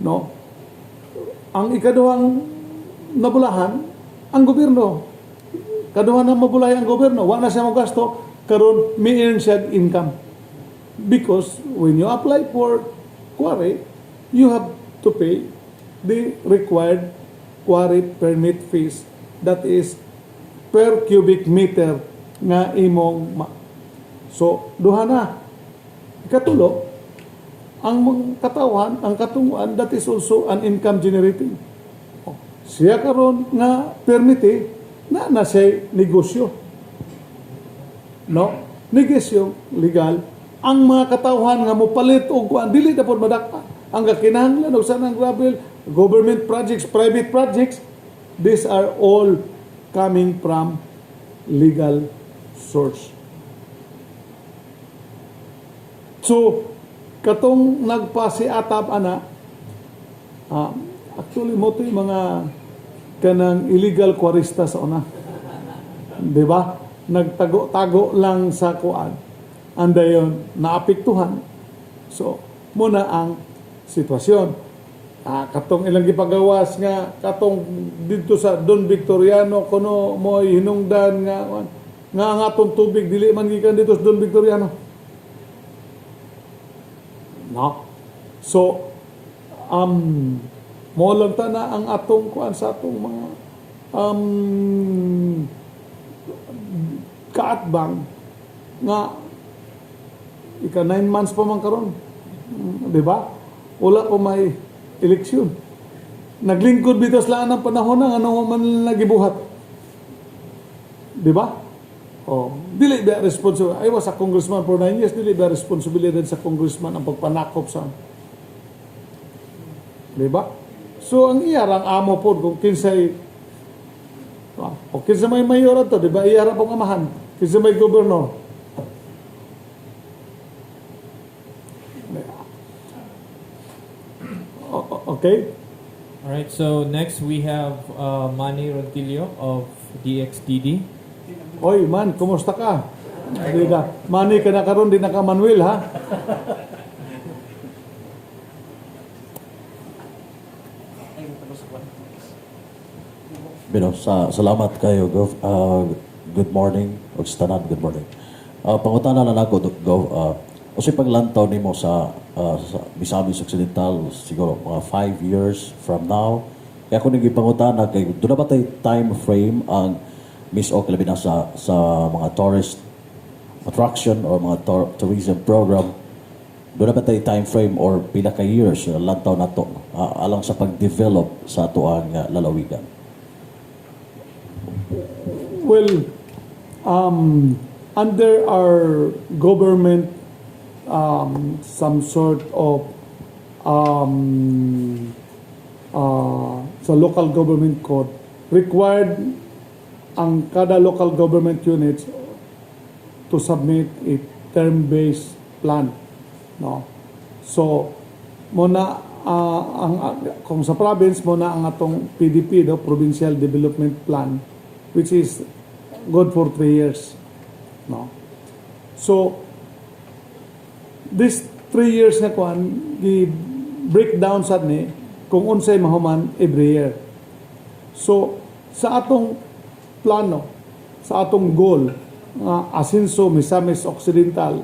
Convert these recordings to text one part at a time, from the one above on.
No? Ang ikaduhang nabulahan, ang gobyerno. Kaduha na mabulahi ang gobyerno, wa na siya mogasto, karon may earn siya income. Because when you apply for quarry, you have to pay the required quarry permit fees, that is per cubic meter nga imong So, duha na. Ikatulo, ang mga katawan, ang katunguan, that is also an income generating. Oh, siya karon nga permite na na siya negosyo. No? Negosyo legal. Ang mga katawhan nga mopalit og kuan, dili na pod madakpa. Ang gakinahanglan og sanang gravel, government projects, private projects, these are all coming from legal source. So, katong nagpasiatab ana, actually mo to yung mga kanang illegal kwarista sa una. Di ba? Nagtago-tago lang sa kuan. Andayon, naapektuhan. So, muna ang sitwasyon. Katong ilang gipagawas nga katong didto sa Don Victoriano kuno mo'y hinungdan nga kuan, nga ang atong tubig dili man gikan dito sa Don Victoriano. No? So, mo lang ta na ang atong kuan sa atong mga kaatbang nga ika 9 months pa man karon. Di ba? Wala pa may eleksyon. Naglingkod bitaw sila ng panahon na ano man nagibuhat. Di ba? Oh, dili ba responsible? I was a congressman for 9 years. Dili ba responsibilidad sa congressman ang pagpanakop sa? Di ba? So ang iya rang amo pod kung kinsay o kinsa may mayor ato, di ba? Iya ra pong amahan. Kinsa may gobernador. Okay? All right, so next we have Manny Ronquillo of DXDD. Oy, man, kumusta ka? Di ka. Manny ka na karon, di na ka Manuel, ha? Bino, sa salamat kayo, Gov. Good morning, og sa tanan, good morning. Pangutana na nako, Gov, unsay paglantaw nimo sa Misamis Occidental siguro mga 5 years from now? Kaya ako nang gipangutana kay doon na ba tay time frame ang MisOcc, labi na sa mga tourist attraction or mga tourism program? Doon na ba tay time frame or pila ka years lantaw nato alang sa pag-develop sa ato ang lalawigan? Well, under our government, some sort of sa local government code, required ang kada local government units to submit a term-based plan. No? So, muna ang kung sa province mo na ang atong PDP, no, Provincial Development Plan, which is good for 3 years. No? So, this 3 years nga kuan, gi breakdown sad ni kung unsay mahuman every year. So, sa atong plano, sa atong goal nga Asenso Misamis Occidental,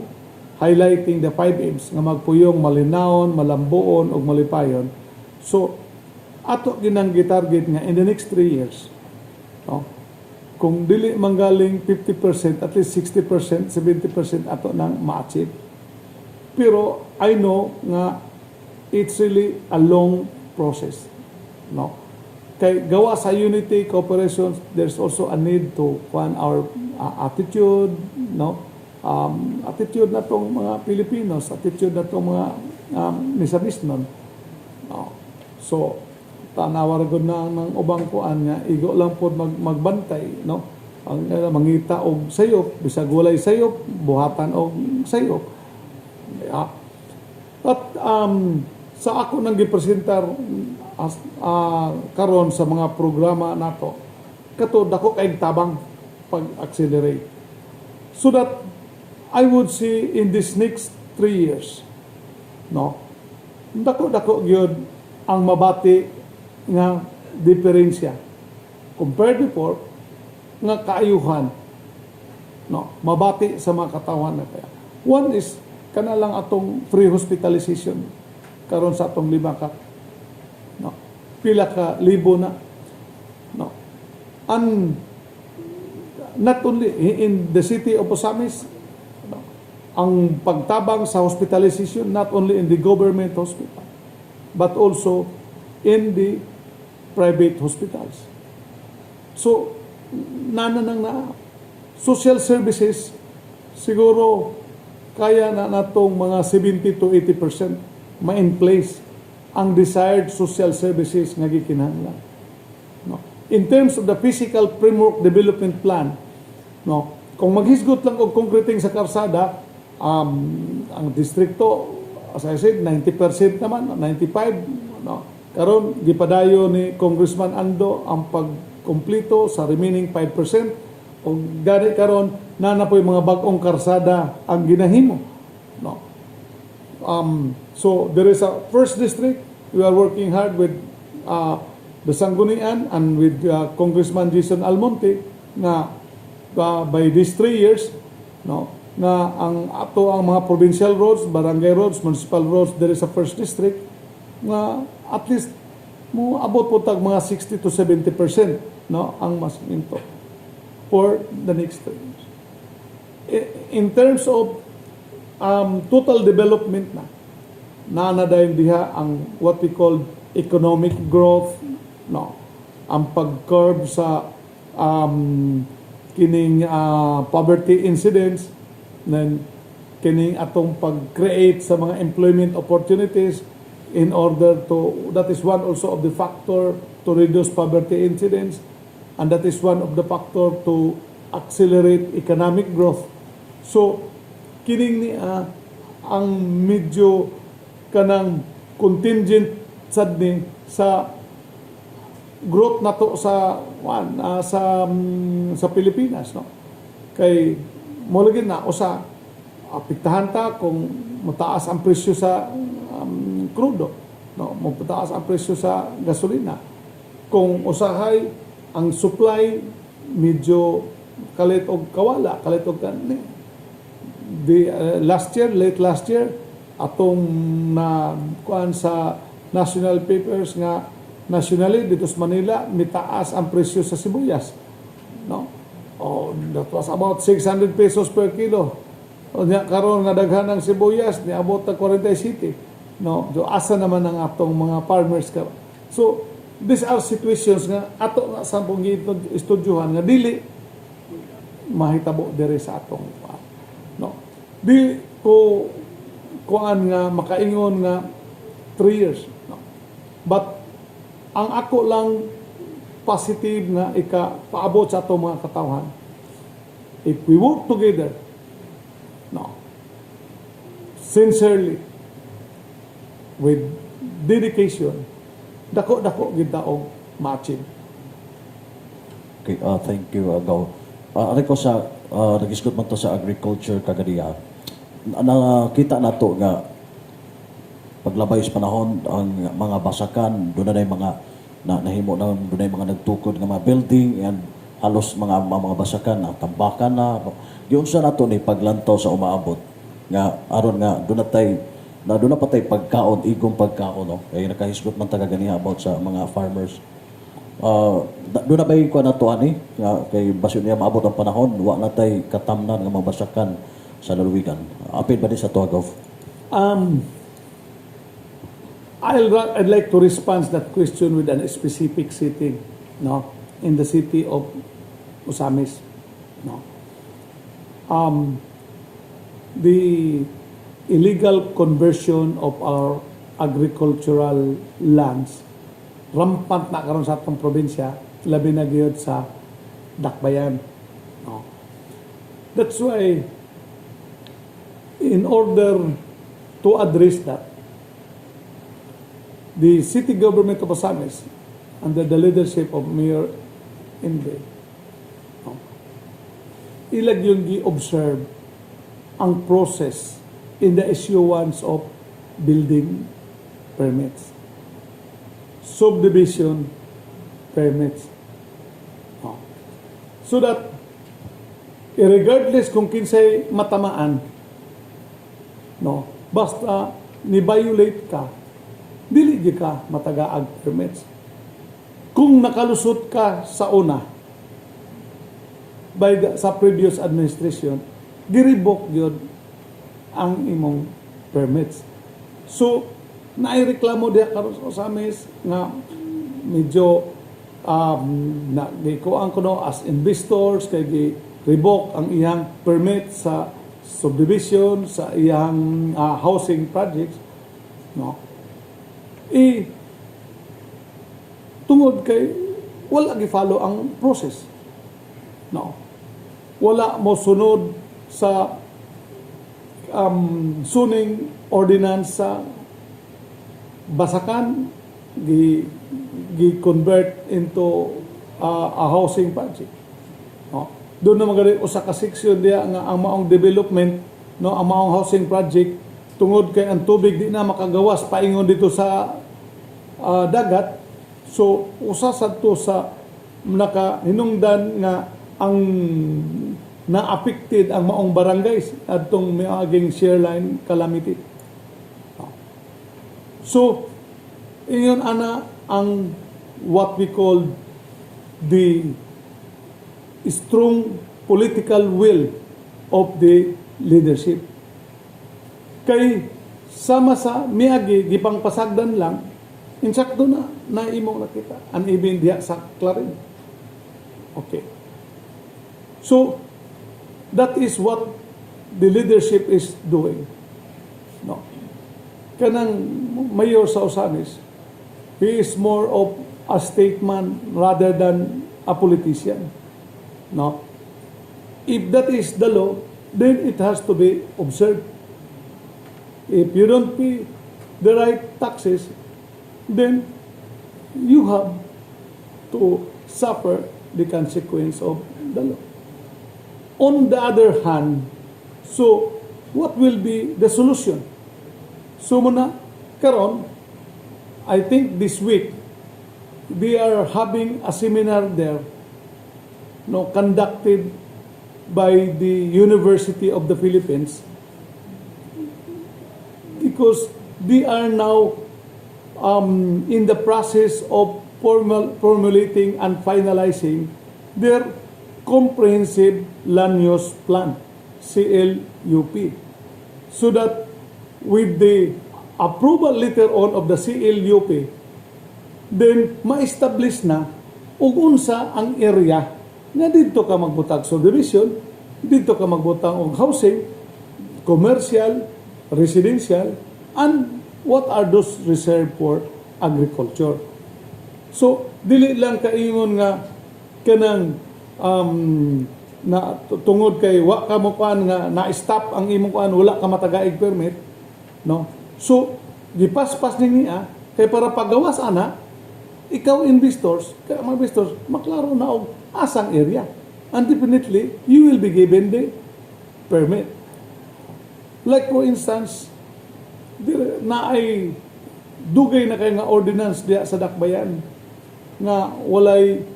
highlighting the five M's nga magpuyong, malinawon, malambuon ug malipayon. So, ato ginang gitarget nga in the next 3 years, no, kung dili manggaling 50%, at least 60%, 70% ato nang ma-achieve. Pero I know nga it's really a long process. No? Kay gawa sa unity, cooperation, there's also a need to kuan our attitude, no? Attitude na tong mga Pilipinos, attitude na tong mga Misamisnon. No? So, tanawa ra gud na ng ubang kuan nga igo lang pod magbantay, no? Ang mangita og sayop, bisag walay sayop, buhatan og sayop. Yeah. But sa ako nang gipresentar as, karon sa mga programa nato, kato dako kay tabang pag-accelerate. So that I would see in this next 3 years, no? Dako dako gyud Ang mabati nga diferensya compared before nga kaayuhan, no, mabati sa mga katawhan na kaya. One is kana lang atong free hospitalization karon sa atong lima ka, no, pila ka libo na, no? And not only in the city of Ozamiz, no, ang pagtabang sa hospitalization, not only in the government hospital but also in the private hospitals. So nana nang na social services, siguro kaya na natong mga 70 to 80% ma-in place ang desired social services nga gikinahanglan, no? In terms of the physical framework development plan, no, kung maghisgot lang og concreting sa karsada, ang distrikto, as I said, 90% naman, 95, no? Karon gipadayon ni Congressman Ando ang pagkumpleto sa remaining 5%. O gani karon na na po'y mga bag-ong karsada ang ginahimo, no? So there is a first district, we are working hard with the Sanggunian and with Congressman Jason Almonte nga by these 3 years, no, na ang ato ang mga provincial roads, barangay roads, municipal roads there is a first district nga at least mo abot po tag mga 60 to 70%, no, ang masimento for the next 3 years. In terms of total development na, naa na dayon diha ang what we call economic growth, no, ang pag-curb sa kining poverty incidence, then kining atong pag-create sa mga employment opportunities in order to, that is one also of the factor to reduce poverty incidence, and that is one of the factor to accelerate economic growth. So kining ni ang medyo kanang contingent sad ni sa growth nato sa one sa Pilipinas, no, kay mo lagi na usa apektahan ta kung mataas ang presyo sa krudo, no, mataas ang presyo sa gasolina, kung usahay ang supply medyo kalit og kawala, kalit og kan the last year, late last year, atong na kuan sa national papers nga nationally dito sa Manila mitaas ang presyo sa sibuyas, no? Oh, that was about 600 pesos per kilo. O nya karon nga daghan ang sibuyas, niabot ta 47, no? So asa naman ang atong mga farmers karon? So these are situations nga ato nga sa pong estudyuhan nga dili mahitabo diri sa atong, no, di ko kuan nga makaingon nga 3 years, no? But ang ako lang positive nga ika paabot sa atong mga katawhan, if we work together, no, sincerely, with dedication, dako dako gid ta og ma-achieve. Okay, thank you, Gov. Ano ko sa, nagisgot man to sa agriculture kaganiya. Nakita nato nga paglabay sa panahon ang mga basakan doon na mga na, nahimo na doon na mga nagtukod nga mga building and halos mga basakan na tambakan na. Giunsa nato ni paglantaw sa umaabot nga aron nga doon na tay na doon na patay pagkaon, igong pagkaon, no, kay nakahisgot man ta kaganiha about sa mga farmers? Doon na ba yung kuha nato ani nga kay basin niya maabot ang panahon wa na tay katamnan nga mga basakan sa lalawigan? Apil ba di sa tuwa, Gov? I'd like to respond that question with a specific city, no, in the city of Ozamiz, no. The illegal conversion of our agricultural lands rampant na karon sa atong probinsya, labi na gyud sa Dakbayan, no? That's why in order to address that, the city government of Ozamiz, under the leadership of Mayor Inde, no, ilag yung gi-observe ang process in the issuance of building permits. Subdivision permits. Oh. So that regardless kung kinsay matamaan, no, basta ni violate ka, dili gyud ka matagaag permits. Kung nakalusot ka sa una sa previous administration, gi-revoke gyud ang imong permits. So, naireklamo diha karon sa Ozamiz nga medyo na gikuan kuno as investors kay gi revoke ang iyang permit sa subdivision, sa iyang housing projects, no, i tungod kay wala gi-follow ang process, no, wala mo sunod sa zoning ordinance sa basakan gi gi convert into a housing project, no. Doon naman gani usa ka section diya nga ang maong development, no, ang maong housing project, tungod kay ang tubig di na makagawas paingon dito sa dagat, so usa sad to sa nakahinungdan nga ang na-affected ang maong barangays adtong miaging shearline calamity. So, ingon ana ang what we call the strong political will of the leadership. Kay sama sa miagi gipang pasagdan lang, insakto na na imong nakita and even diha sa Clarin. Okay. So that is what the leadership is doing. No. Kanang mayor sa Ozamiz, he is more of a statesman rather than a politician. No. If that is the law, then it has to be observed. If you don't pay the right taxes, then you have to suffer the consequence of the law. On the other hand, so what will be the solution? So muna, karon, I think this week, they are having a seminar there, no, conducted by the University of the Philippines because they are now in the process of formulating and finalizing their Comprehensive Land Use Plan, CLUP. So that with the approval later on of the CLUP, then ma-establish na ug unsa ang area nga didto ka magbutag subdivision, didto ka magbutang og housing, commercial, residential, and what are those reserved for agriculture. So, dili lang kaingon nga kanang na tungod kay wa ka mo kuan nga na-stop ang imong kuan, wala ka matagaig permit, no. So, gipaspas ni niya kay para pagawas ana, ikaw investors, kay ang mga investors maklaro na og asang area. And definitely, you will be given the permit. Like for instance, na ay dugay na kay nga ordinance diya sa Dakbayan nga walay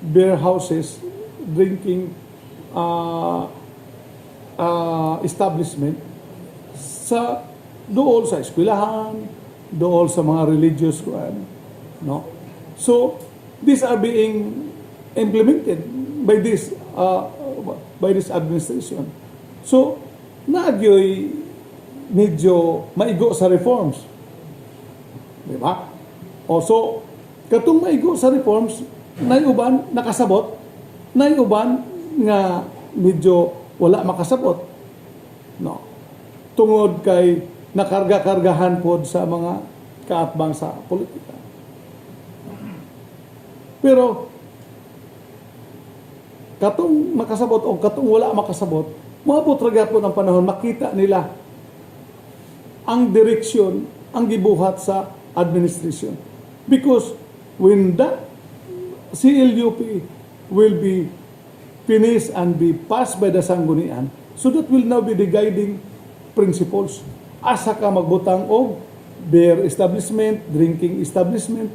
beer houses, drinking establishment sa dool sa eskwelahan, dool sa mga religious kuan, no? So these are being implemented by this administration. So naagyoy medyo maigo sa reforms. Di ba? O so, katong maigo sa reforms, nay uban nakasabot, nay uban nga medyo wala makasabot. No. Tungod kay nakarga-kargahan pod sa mga kaatbang sa politika. Pero katong makasabot o katong wala makasabot, moabot ra gyapon ang panahon makita nila ang direksyon ang gibuhat sa administration. Because when that CLUP will be finished and be passed by the Sanggunian, so that will now be the guiding principles. Asa ka magbutang og beer establishment, drinking establishment,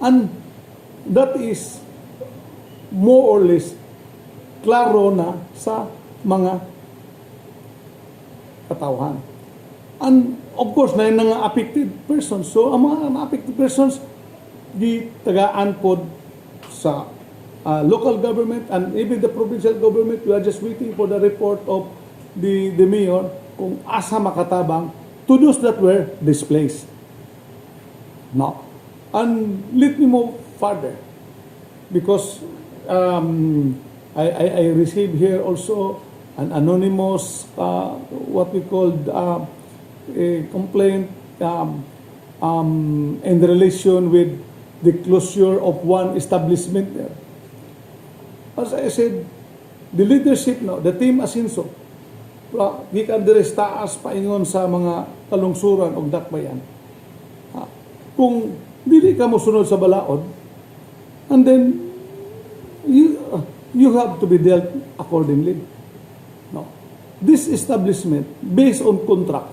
And that is more or less klaro na sa mga katawhan. And of course, na yung mga affected persons. So, ang mga affected persons, gitagaan pod sa local government and even the provincial government. We are just waiting for the report of the mayor kung asa makatabang to those that were displaced. No. And let me move further because I received here also an anonymous, what we called a complaint in relation with the closure of one establishment there. As I said, the leadership now, the team Asinso, gikan diri sa taas paingon sa mga kalungsuran og dakbayan. Ha, kung dili ka mosunod sa balaod, and then you have to be dealt accordingly. No. This establishment, based on contract,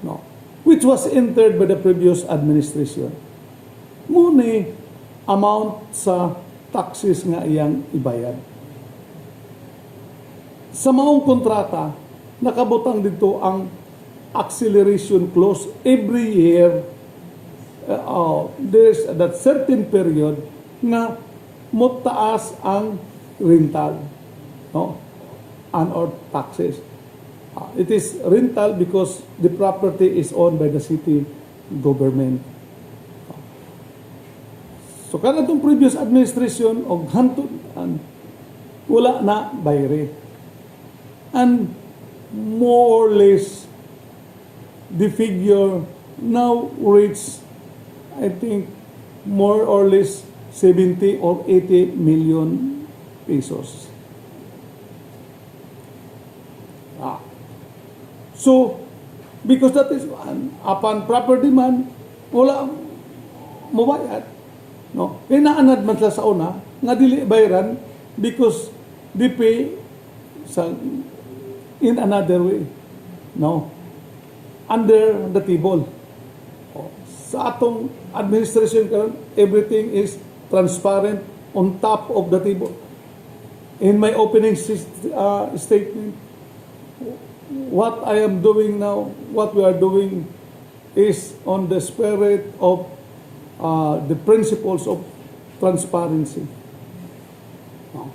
no, which was entered by the previous administration, mao ni amount sa taxes nga iyang ibayad. Sa maong kontrata, nakabutang dito ang acceleration clause. Every year, there's that certain period nga motaas ang rental, no, and or taxes. It is rental because the property is owned by the city government. So kanatong previous administration og hantod and wala na bayre. And more or less the figure now reach, I think, more or less 70 or 80 million pesos. So, because that is upon proper demand, wala mobayad. No? Kaya naanad man sila sa una, nga dili bayaran because they pay sa in another way. No? Under the table. O, sa atong administration karon, everything is transparent, on top of the table. In my opening statement, what I am doing now, what we are doing is on the spirit of the principles of transparency. No.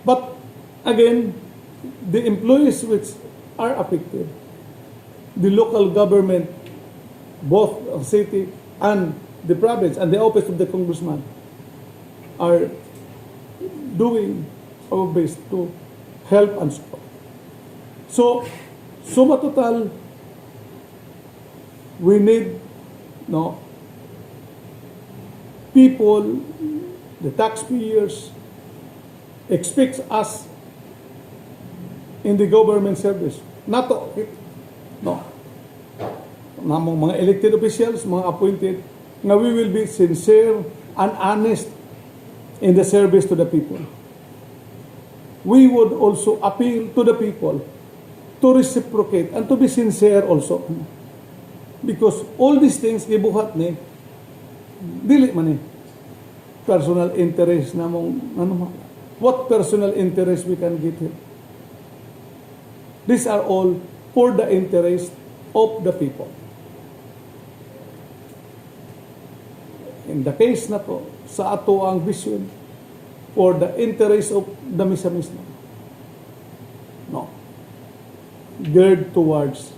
But again, the employees which are affected, the local government, both the city and the province, and the office of the congressman, are doing our best to help and support. So, suma total, we need, no, people, the taxpayers, expects us in the government service. Nato, no, namong mga elected officials, mga appointed, nga we will be sincere and honest in the service to the people. We would also appeal to the people to reciprocate and to be sincere also. Because all these things gibuhat ni dili man ni personal interest na mong ano, what personal interest we can get here. These are all for the interest of the people. In the case na to, sa ato ang vision for the interest of the Misamis na. No. Geared towards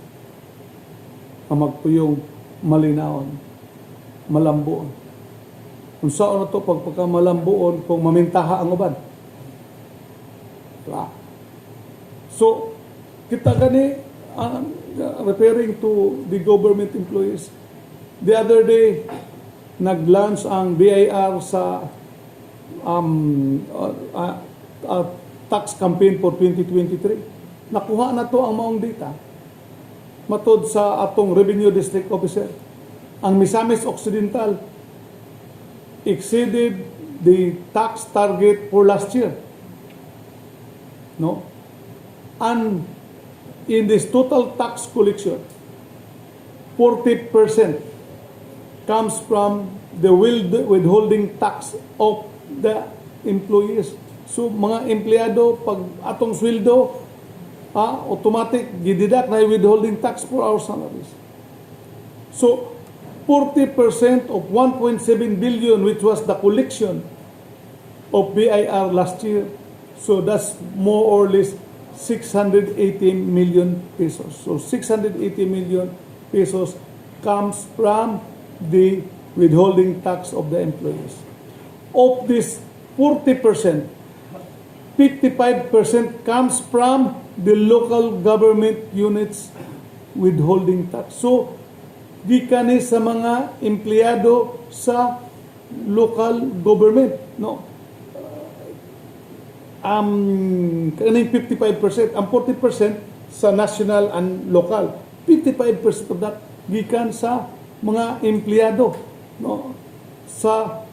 ang magpuyong malinawon, malambuon. Kung saan na to pag pagkamalambuon kung mamintaha ang uban. Diba? So, kita gani, referring to the government employees, the other day, nag-launch ang BIR sa tax campaign for 2023. Nakuha na to ang maong data. Matod sa atong Revenue District Officer, ang Misamis Occidental exceeded the tax target for last year. No? And in this total tax collection, 40% comes from the withholding tax of the employees. So mga empleyado, pag atong sweldo, automatic gideduct na yung withholding tax for our salaries. So 40% of 1.7 billion, which was the collection of BIR last year, so that's more or less 680 million pesos. So 680 million pesos comes from the withholding tax of the employees. Of this 40%, 55% comes from the local government units withholding tax. So, gikan ni sa mga empleyado sa local government, no? Kaning 55%, ang 40% sa national and local. 55% of that gikan sa mga empleyado, no, sa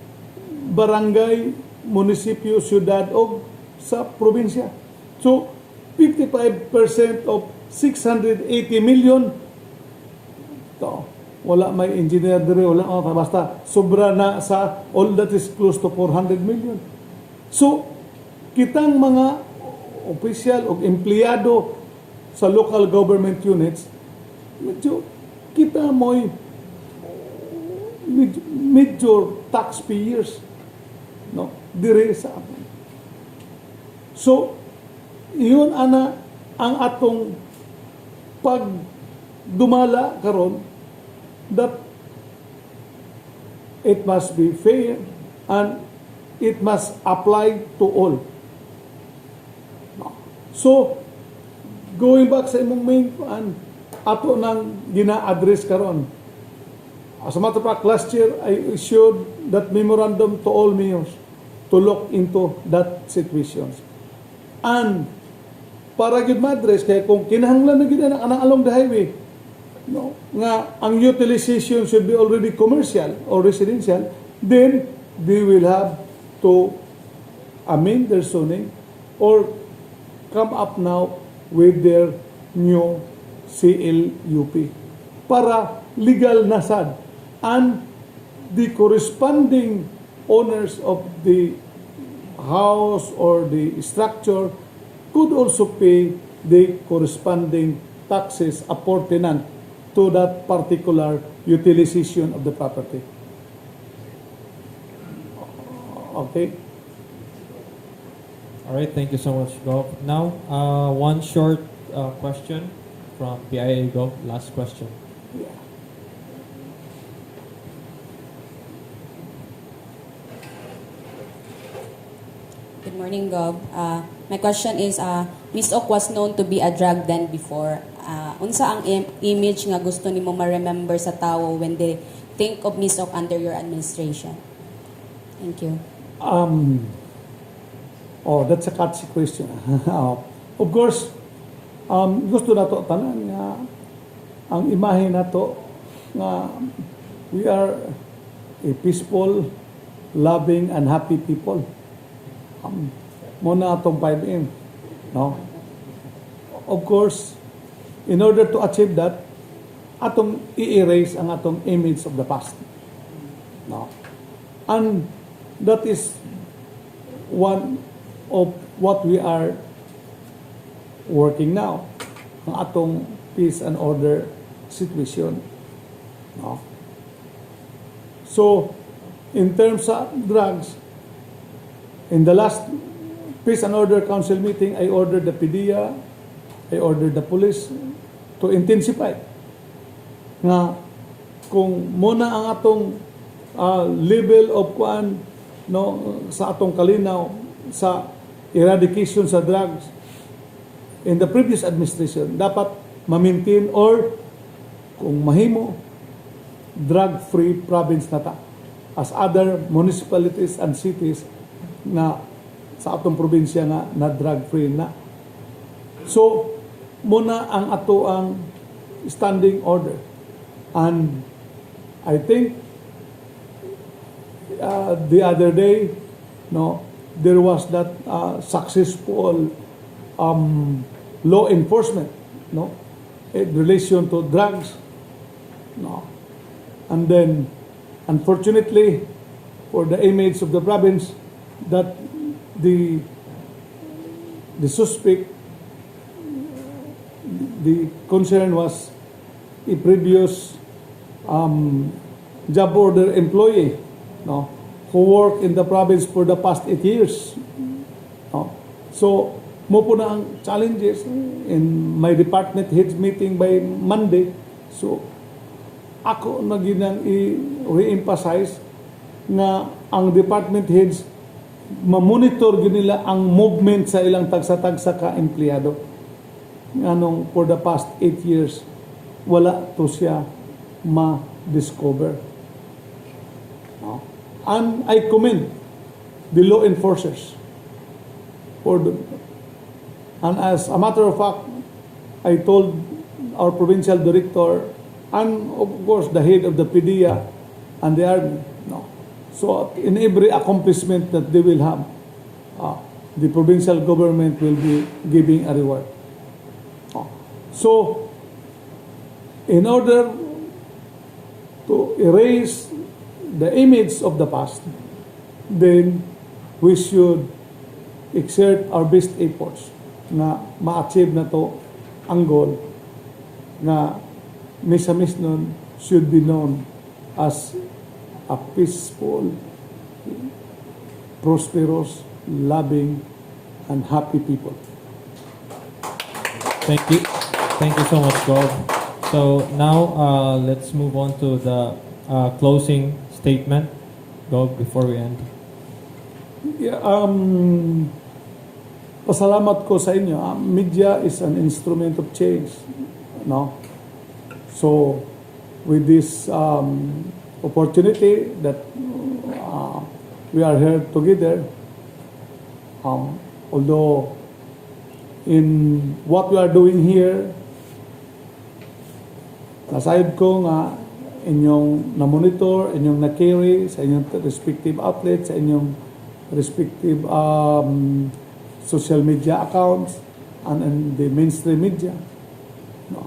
barangay, munisipyo, syudad o sa probinsya. So 55% of 680 million to, wala may engineer dire, wala, oh, basta sobra na sa all that is close to 400 million. So kitang mga opisyal o empleyado sa local government units, medyo kita mo'y major taxpayers, no, dire sa aton. So iyon ana ang atong pagdumala karon, that it must be fair and it must apply to all, no? So going back sa imong main kuan, ato nang gina-address karon. As a matter of fact, last year I issued that memorandum to all mayors to look into that situations. And para gyud ma-address kay kung kinahanglan na gyud anang along the highway, no, nga ang utilization should be already commercial or residential, then they will have to amend their zoning or come up now with their new CLUP para legal na sad and the corresponding owners of the house or the structure could also pay the corresponding taxes apportioned to that particular utilization of the property. Okay? All right, thank you so much, Gov. Now, one short question from PIA, Gov. Last question. Yeah. Good morning, Gov. My question is, Miss Ok was known to be a drug den before. Unsa ang image nga gusto nimo ma-remember sa tao when they think of Miss Ok under your administration? Thank you. Oh, that's a catchy question. Of course, gusto nato tanan nga ang imahe nato nga we are a peaceful, loving, and happy people. Mao na atong 5M. No? Of course, in order to achieve that, atong i-erase ang atong image of the past. No? And that is one of what we are working now, ang atong peace and order situation. No? So, in terms of drugs, in the last Peace and Order Council meeting, I ordered the PDEA, I ordered the police to intensify nga kung mao na ang atong level of kuan, no, sa atong kalinaw sa eradication sa drugs in the previous administration, dapat ma-maintain or kung mahimo, drug-free province na ta as other municipalities and cities na sa atong probinsya nga na drug-free na. So, mao na ang ato ang standing order. And I think the other day, no, there was that successful law enforcement, no, in relation to drugs, no, and then Unfortunately, for the image of the province, that the suspect, the concern was a previous job order employee, no, who worked in the province for the past 8 years. No? So, mao po na ang challenges in my department heads meeting by Monday. So, ako na ginang i-re-emphasize nga ang department heads ma-monitor gyud nila ang movement sa ilang tagsa-tagsa ka empleyado. Nganong for the past 8 years wala to siya ma-discover. No? And I commend the law enforcers for the, and as a matter of fact, I told our provincial director and of course the head of the PDEA and the army, no. So in every accomplishment that they will have, the provincial government will be giving a reward. Oh. So, in order to erase the image of the past, then we should exert our best efforts na ma-achieve na to ang goal nga Misamisnon should be known as a peaceful, prosperous, loving, and happy people. Thank you. Thank you so much, Gov. So now let's move on to the closing statement, Gov, before we end. Yeah, pasalamat ko sa inyo. Media is an instrument of change. No? So, with this opportunity that we are here together, although in what we are doing here, nasayod ko nga inyong na-monitor, inyong na-carry sa inyong respective outlets, sa inyong respective social media accounts, and in the mainstream media. No?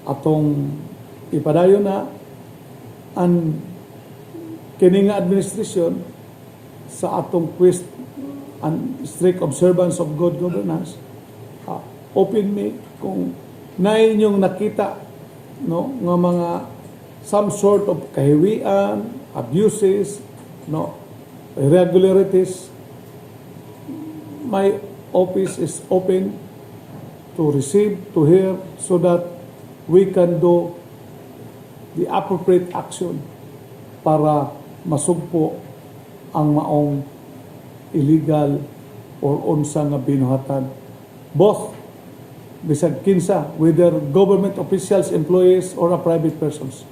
Atong ipadayon na ang kini nga administrasyon sa atong quest and strict observance of good governance, open mi kung na inyong nakita, no, nga mga some sort of kahiwian, abuses, no, irregularities, my office is open to receive, to hear, so that we can do the appropriate action para masugpo ang maong illegal or unsa nga binuhatan. Both bisag kinsa, whether government officials, employees, or a private persons.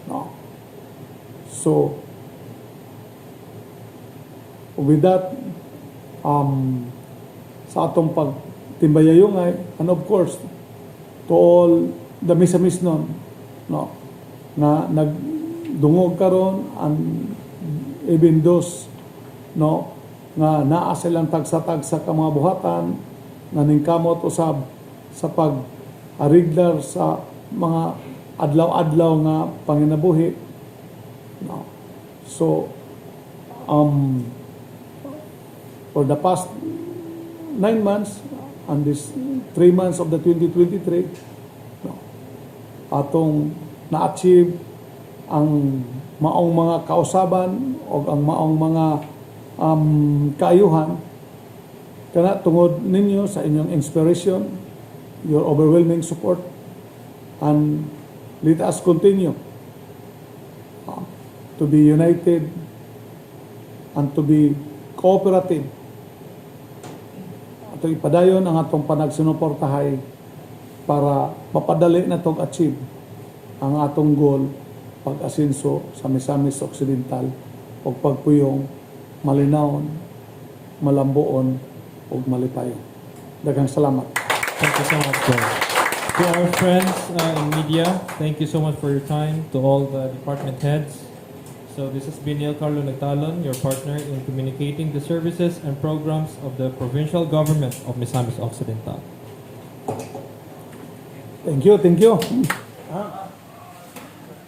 No. So, with that, sa atong pagtimbayayungay, and of course, to all the Misamisnon, no, na nagdungog karon and even those, no, nga naa silang tagsa-tagsa ka mga buhatan nga ningkamot usab sa pag ariglar sa mga adlaw-adlaw nga panginabuhi, no. So for the past 9 months and this 3 months of the 2023, no, atong na-achieve ang maong mga kausaban o ang maong mga kaayuhan kana tungod ninyo sa inyong inspiration, your overwhelming support, and let us continue to be united and to be cooperative. Ato ipadayon ang atong panagsinuportahay para mapadali na tong achieve ang atong goal, pag-asinso sa Misamis Occidental o pagpuyong malinawon, malambuon ug malipayon. Daghang salamat. Thank you so much, Gov. To our friends in media, thank you so much for your time. To all the department heads. So this has been Neil Carlo Nagtalon, your partner in communicating the services and programs of the provincial government of Misamis Occidental. Thank you, thank you.